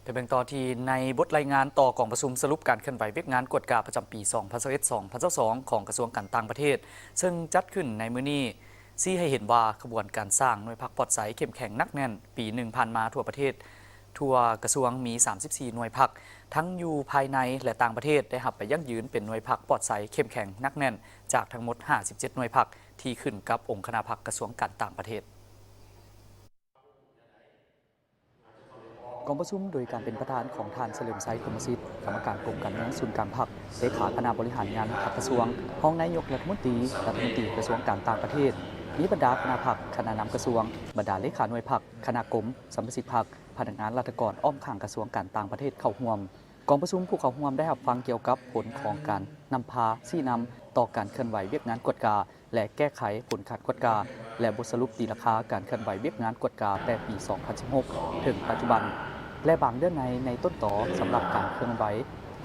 ໄປເບິ່ງຕໍ່ທີ່ໃນບົດລາຍງານຕໍ່ກອງປະຊຸມສະຫຼຸບການເຄື່ອນໄຫວວຽກງານກວດກາປະຈຳປີສອງພັນຊາວເອັດ ສອງພັນຊາວສອງ ຂອງກະຊວງການຕ່າງປະເທດ ເຊິ່ງຈັດຂຶ້ນໃນມື້ນີ້ ຊີ້ໃຫ້ເຫັນວ່າຂະບວນການສ້າງໜ່ວຍພັກປອດໃສເຂັ້ມແຂງໜັກແໜ້ນ ປີໜຶ່ງຜ່ານມາທົ່ວປະເທດ ທົ່ວກະຊວງມີສາມສິບສີ່ໜ່ວຍພັກ ທັງຢູ່ພາຍໃນ ແລະ ຕ່າງປະເທດ ໄດ້ຮັບໃບຢັ້ງຢືນເປັນໜ່ວຍພັກປອດໃສເຂັ້ມແຂງໜັກແໜ້ນ ຈາກທັງໝົດຫ້າສິບເຈັດໜ່ວຍພັກ ທີ່ຂຶ້ນກັບອົງຄະນະພັກກະຊວງການຕ່າງປະເທດ. ກອງປະຊຸມໂດຍການເປັນປະທານຂອງທ່ານ ສະເຫຼີມໄຊ ພົມມະສິດ ກຳມະການກົມການເມືອງສູນກາງພັກ, ເລຂາຄະນະບໍລິຫານງານພັກກະຊວງ, ຮອງນາຍົກລັດຖະມົນຕີ, ລັດຖະມົນຕີກະຊວງການຕ່າງປະເທດ, ມີບັນດາຄະນະພັກ, ຄະນະນຳກະຊວງ, ບັນດາເລຂາໜ່ວຍພັກ, ຄະນະກົມ, ສະມາຊິກພັກ, ພະນັກງານລັດຖະກອນອ້ອມຂ້າງກະຊວງການຕ່າງປະເທດເຂົ້າຮ່ວມ. ກອງປະຊຸມຜູ້ເຂົ້າຮ່ວມໄດ້ຮັບຟັງກ່ຽວກັບຜົນຂອງການນຳພາຊີ້ນຳຕໍ່ການເຄື່ອນໄຫວວຽກງານກວດກາ ແລະ ແກ້ໄຂຜົນການກວດກາ ແລະ ບົດສະຫຼຸບຕີລາຄາການເຄື່ອນໄຫວວຽກງານກວດກາແຕ່ປີສອງພັນສິບຫົກ ເຖິງປັດຈຸບັນ ແລະ ບາງເນື້ອໃນໃນຕົ້ນຕໍສຳລັບການເຄື່ອນໄຫວ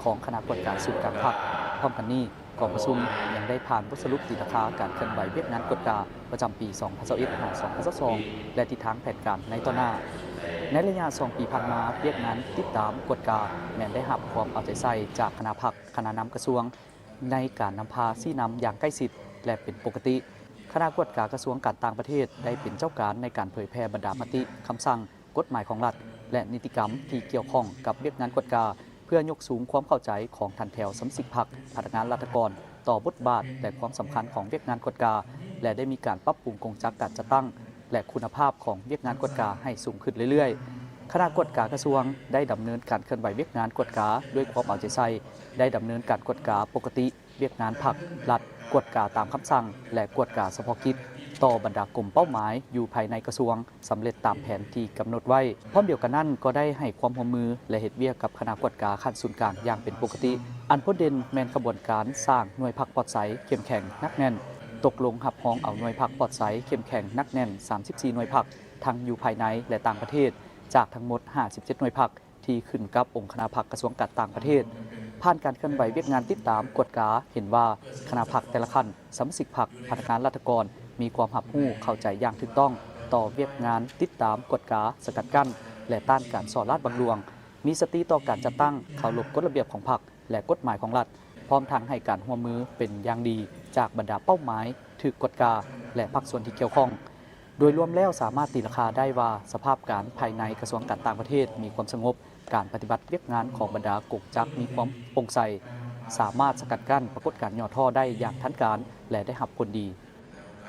ຂອງຄະນະກວດກາສູນກາງພັກ. ພ້ອມກັນນີ້, ກອງປະຊຸມຍັງໄດ້ຜ່ານບົດສະຫຼຸບຕີລາຄາການເຄື່ອນໄຫວວຽກງານກວດກາປະຈຳປີສອງພັນຊາວເອັດ ຫາ ສອງພັນຊາວສອງ ແລະ ທິດທາງແຜນການໃນຕໍ່ໜ້າ. ໃນໄລຍະສອງປີຜ່ານມາ, ວຽກງານຕິດຕາມກວດກາແມ່ນໄດ້ຮັບຄວາມເອົາໃຈໃສ່ຈາກຄະນະພັກ, ຄະນະນຳກະຊວງ ໃນການນຳພາຊີ້ນຳຢ່າງໃກ້ຊິດ ແລະ ເປັນປົກກະຕິ. ຄະນະກວດກາກະຊວງການຕ່າງປະເທດໄດ້ເປັນເຈົ້າການໃນການເຜີຍແຜ່ບັນດາມະຕິ, ຄຳສັ່ງ, ກົດໝາຍຂອງລັດ ແລະ ນິຕິກຳທີ່ກ່ຽວຂ້ອງກັບວຽກງານກວດກາ ເພື່ອຍົກສູງຄວາມເຂົ້າໃຈຂອງຖັນແຖວສະມາຊິກພັກ, ພະນັກງານລັດຖະກອນ ຕໍ່ບົດບາດ ແລະ ຄວາມສຳຄັນຂອງວຽກງານກວດກາ ແລະ ໄດ້ມີການປັບປຸງກົງຈັກການຈັດຕັ້ງ ແລະ ຄຸນນະພາບຂອງວຽກງານກວດກາໃຫ້ສູງຂຶ້ນເລື້ອຍໆ. ຄະນະກວດກາກະຊວງໄດ້ດຳເນີນການເຄື່ອນໄຫວວຽກງານກວດກາດ້ວຍຄວາມເອົາໃຈໃສ່, ໄດ້ດຳເນີນການກວດກາປົກກະຕິ, ວຽກງານພັກ, ລັດ, ກວດກາຕາມຄຳສັ່ງ ແລະ ກວດກາສະເພາະກິດຕໍ່ບັນດາກົມເປົ້າໝາຍຢູ່ພາຍໃນກະຊວງ ສຳເລັດຕາມແຜນທີ່ກຳນົດໄວ້. ພ້ອມດຽວກັນນັ້ນ, ກໍໄດ້ໃຫ້ຄວາມຮ່ວມມື ແລະ ເຮັດວຽກກັບຄະນະກວດກາຂັ້ນສູນກາງຢ່າງເປັນປົກກະຕິ. ອັນໂດດເດັ່ນແມ່ນຂະບວນການສ້າງໜ່ວຍພັກປອດໃສເຂັ້ມແຂງໜັກແໜ້ນ, ຕົກລົງຮັບຮອງເອົາໜ່ວຍພັກປອດໃສເຂັ້ມແຂງໜັກແໜ້ນສາມສິບສີ່ໜ່ວຍພັກ ທັງຢູ່ພາຍໃນ ແລະ ຕ່າງປະເທດ ຈາກທັງໝົດຫ້າສິບເຈັດໜ່ວຍພັກ ທີ່ຂຶ້ນກັບອົງຄະນະພັກກະຊວງການຕ່າງປະເທດ. ຜ່ານການເຄື່ອນໄຫວວຽກງານຕິດຕາມກວດກາ ເຫັນວ່າຄະນະພັກແຕ່ລະຂັ້ນ, ສະມາຊິກພັກ, ພະນັກງານລັດຖະກອນ ມີຄວາມຮັບຮູ້ເຂົ້າໃຈຢ່າງຖືກຕ້ອງຕໍ່ວຽກງານຕິດຕາມ, ກວດກາ, ສະກັດກັ້ນ ແລະ ຕ້ານການສໍ້ລາດບັງຫຼວງ, ມີສະຕິຕໍ່ການຈັດຕັ້ງ, ເຄົາລົບກົດລະບຽບຂອງພັກ ແລະ ກົດໝາຍຂອງລັດ, ພ້ອມທັງໃຫ້ການຮ່ວມມືເປັນຢ່າງດີຈາກບັນດາເປົ້າໝາຍຖືກກວດກາ ແລະ ພາກສ່ວນທີ່ກ່ຽວຂ້ອງ. ໂດຍລວມແລ້ວສາມາດຕີລາຄາໄດ້ວ່າ ສະພາບການພາຍໃນກະຊວງການຕ່າງປະເທດມີຄວາມສະຫງົບ, ການປະຕິບັດວຽກງານຂອງບັນດາກົງຈັກມີຄວາມໂປ່ງໃສ, ສາມາດສະກັດກັ້ນປາກົດການຫຍໍ້ທໍ້ໄດ້ຢ່າງທັນການ ແລະ ໄດ້ຮັບຜົນດີ.